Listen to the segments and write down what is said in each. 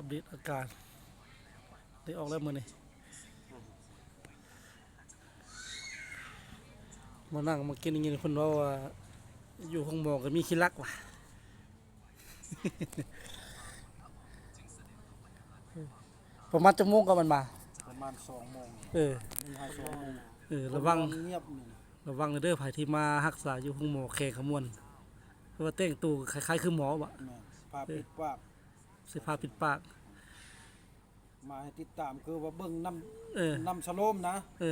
ອັບເດດອາການ ໄດ້ອອກແລ້ວມື້ນີ້ ມານັ່ງມາກິນ ໄດ້ຍິນເພິ່ນເວົ້າວ່າ ຢູ່ໂຮງໝໍກໍມີຂີ້ລັກວ່າ ປະມານຈັກໂມງກໍມັນມາ? ປະມານສອງໂມງ ເອີ ໜຶ່ງຫາສອງໂມງ ເອີ ລະວັງ ງຽບ ລະວັງເດີ ໃຜທີ່ມາຮັກສາຢູ່ໂຮງໝໍແຂວງຄຳມ່ວນ ເພາະວ່າແຕ່ງໂຕຄ້າຍໆຄືໝໍບະ? ແມ່ນ ຜ້າ ເອີ ປິດປາກ ໃສ່ຜ້າປິດປາກ ມາໃຫ້ຕິດຕາມ ຄືວ່າເບິ່ງນຳ ເອີ ນຳສະໂລມນະ ເອີ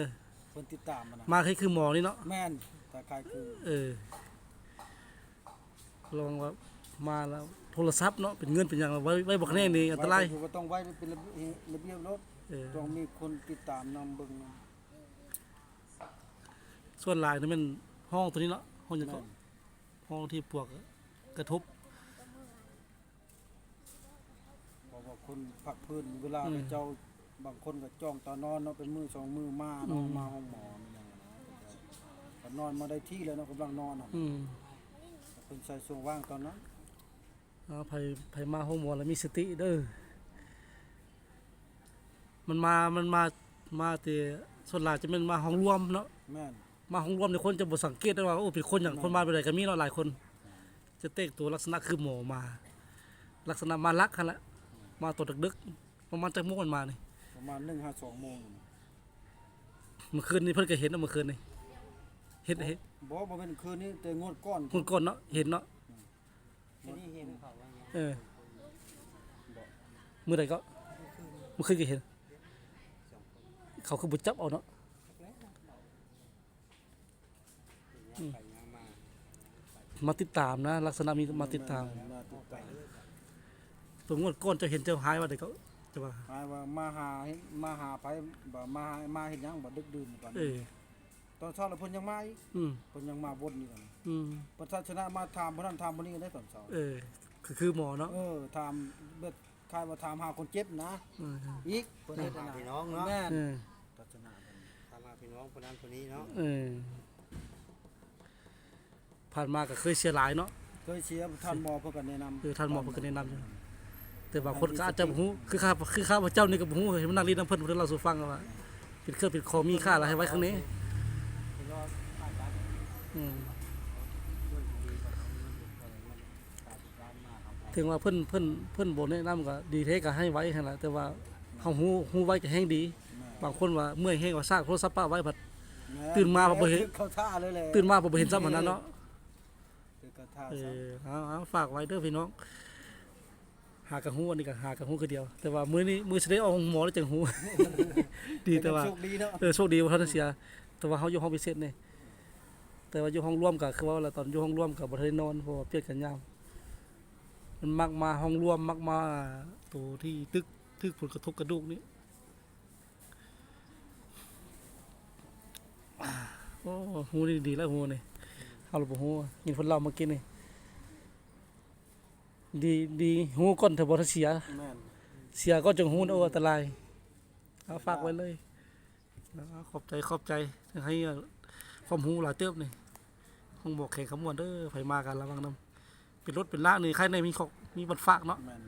ເພິ່ນຕິດຕາມນະ ມາຄ້າຍຄືໝໍນີ້ເນາະ ແມ່ນ ຄ້າຍໆຄື ເອີ ລອງວ່າມາແລ້ວໂທລະສັບເນາະ ເປັນເງິນເປັນຫຍັງ ໄວ້ ໄວ້ບັກແນງນີ້ອັນຕະລາຍ ໄວ້ກໍຄືວ່າຕ້ອງໄວ້ເປັນລະບຽບໂລດ ເອີ ຕ້ອງມີຄົນຕິດຕາມນຳເບິ່ງນຳ ສ່ວນຫຼາຍນີ້ແມ່ນຫ້ອງໂຕນີ້ເນາະ ຫ້ອງຫຍັງເກາະ ແມ່ນ ຫ້ອງທີ່ປວກກະທົບ ເພາະວ່າຄົນພັກພື້ນ ເວລາ ອືມ ເຂົາເຈົ້າ ບາງຄົນກໍຈອງຕານອນເນາະ ເປັນມື້ສອງມື້ມາເນາະ ອືມ ມາໂຮງໝໍແມ່ນຫຍັງນະ ກໍນອນມາໄດ້ທີ່ແລ້ວເນາະ ກຳລັງນອນນະ ອືມ ເພິ່ນໃສ່ຊ່ວງວ່າງຕອນນັ້ນ ເອົາ ໃຜ ໃຜມາໂຮງໝໍແລ້ວມີສະຕິເດີ ມັນມາ ມັນມາ ມາແຕ່ ສ່ວນຫຼາຍຈະແມ່ນມາຫ້ອງລວມເນາະ ແມ່ນ ມາຫ້ອງລວມນີ້ຄົນຈະບໍ່ສັງເກດໄດ້ວ່າ ໂອ້ ເປັນຄົນຫຍັງ ແມ່ນ ຄົນມາແບບໃດກໍມີເນາະ ຫຼາຍຄົນ ຈະແຕ່ງຕົວລັກສະນະຄືໝໍມາ ລັກສະນະມາລັກຫັ້ນແຫຼະ ມາຕອນດຶກໆ ປະມານຈັກໂມງມັນມານີ້? ປະມານໜຶ່ງຫາສອງໂມງ ມື້ຄືນນີ້ເພິ່ນກໍເຫັນເນາະ ມື້ຄືນນີ້ ເຫັນ ເຫັນ ບໍ່ ບໍ່ແມ່ນຄືນນີ້ ແຕ່ງວດກ່ອນ ງວດກ່ອນເນາະ ເຫັນເນາະ ອືມ ມື້ໃດກໍ ມື້ຄືນກໍເຫັນ ເຂົາຄືບໍ່ຈັບເອົາເນາະ ອືມ ມາຕິດຕາມນະ ລັກສະນະມີມາຕິດຕາມ ແມ່ນໆ ມາຕິດຕາມ ຕົວງວດກ່ອນເຈົ້າເຫັນເຈົ້າຫາຍວ່າໃດກໍ ເຈົ້າວ່າ ຫາຍວ່າມາຫາ ມາຫາໃຜ ບໍ່ມາ ມາເຮັດຫຍັງ ບໍ່ດຶກດື່ນປານ ເອີ ຕອນເຊົ້າແລ້ວເພິ່ນຍັງມາອີກ ອືມ ເພິ່ນຍັງມາວົນຢູ່ຫັ້ນ ອືມ ເພິ່ນສັດຊະນະມາຖາມຜູ້ນັ້ນຖາມຜູ້ນີ້ເດ້ຕອນເຊົ້າ ເອີ ຄື ຄືໝໍເນາະ ເອີ ຖາມແບບຄ້າຍວ່າຖາມຫາຄົນເຈັບນະ ເອີ ອີກ ເພິ່ນເຮັດ ຖາມຫາພີ່ນ້ອງເນາະ ແມ່ນ ເອີ ສັດຊະນະເພິ່ນ ຖາມຫາພີ່ນ້ອງຜູ້ນັ້ນຜູ້ນີ້ເນາະ ເອີ ຜ່ານມາກໍເຄີຍເສຍຫຼາຍເນາະ ເຄີຍເສຍ ທ່ານໝໍເພິ່ນກໍແນະນຳ ເອີ ທ່ານໝໍເພິ່ນກໍແນະນຳຢູ່ ແຕ່ບາງຄົນກໍອາດຈະບໍ່ຮູ້ ຄືຂ້າ ຄືຂ້າພະເຈົ້ານີ້ກໍບໍ່ຮູ້ ເຫັນມານັ່ງຫຼິ້ນນຳເພິ່ນ ເພິ່ນເລົ່າສູ່ຟັງວ່າ ເປັນເຄື່ອງເປັນຂອງມີຄ່າລະໃຫ້ໄວ້ຂ້າງໃນ ອືມ ເຖິງວ່າເພິ່ນ ເພິ່ນ ເພິ່ນບໍ່ແນະນຳກໍດີແທ້ ກໍໃຫ້ໄວ້ຫັ້ນລະ ແຕ່ວ່າເຮົາຮູ້ ຮູ້ໄວ້ກໍແຮງດີ ແມ່ນ ບາງຄົນວ່າເມື່ອຍແຮງກໍຊາກໂທລະສັບປະໄວ້ ພັດ ແມ່ນ ຕື່ນມາພັດບໍ່ເຫັນ ຖືກເຂົາທ່າເລີຍແຫຼະ ຕື່ນມາພັດບໍ່ເຫັນຊ້ຳຫັ້ນນະເນາະ ຖືກເຂົາທ່າ ເອີ ຊ້ຳ ເອົາ ເອົາ ຝາກໄວ້ເດີພີ່ນ້ອງ ຫາກໍຮູ້ ອັນນີ້ກໍຫາກໍຮູ້ຄືດຽວ ແຕ່ວ່າມື້ນີ້ ມື້ຊິໄດ້ອອກໂຮງໝໍແລ້ວຈຶ່ງຮູ້ ດີແຕ່ວ່າ ໂຊກດີເນາະ ເອີ ໂຊກດີບໍ່ທັນໄດ້ເສຍ ແຕ່ວ່າເຮົາຢູ່ຫ້ອງພິເສດນີ້ ແຕ່ວ່າຢູ່ຫ້ອງລວມກໍຄືເວົ້າແຫຼະ ຕອນຢູ່ຫ້ອງລວມກໍບໍ່ທັນໄດ້ນອນ ເພາະວ່າປ່ຽນກັນຍາມ ມັນມັກມາຫ້ອງລວມ ມັກມາໂຕທີ່ຕຶກ ຖືກຜົນກະທົບກະດູກນີ້ ໂອ້ ຮູ້ດີໆ ແລ້ວ ຮູ້ນີ້ ເຮົາລະບໍ່ຮູ້ ຍິນເພິ່ນເລົ່າມາກີ້ນີ້ ດີ ດີ ຮູ້ກ່ອນເທື່ອບໍ່ທັນເສຍ ແມ່ນ ເສຍກ່ອນຈຶ່ງຮູ້ ໂອ້ ອັນຕະລາຍ ເອົາ ຝາກໄວ້ເລີຍ ເອົາ ຂອບໃຈ ຂອບໃຈ ໃຫ້ຄວາມຮູ້ຫຼາຍເຕີບນີ້ ຫ້ອງໝໍແຂວງຄຳມ່ວນເດີ ໃຜມາກໍລະວັງນຳ ເປັນລົດເປັນລານີ້ ໃຄແນ່ມີຂອກ ມີບັດຝາກເນາະ ແມ່ນ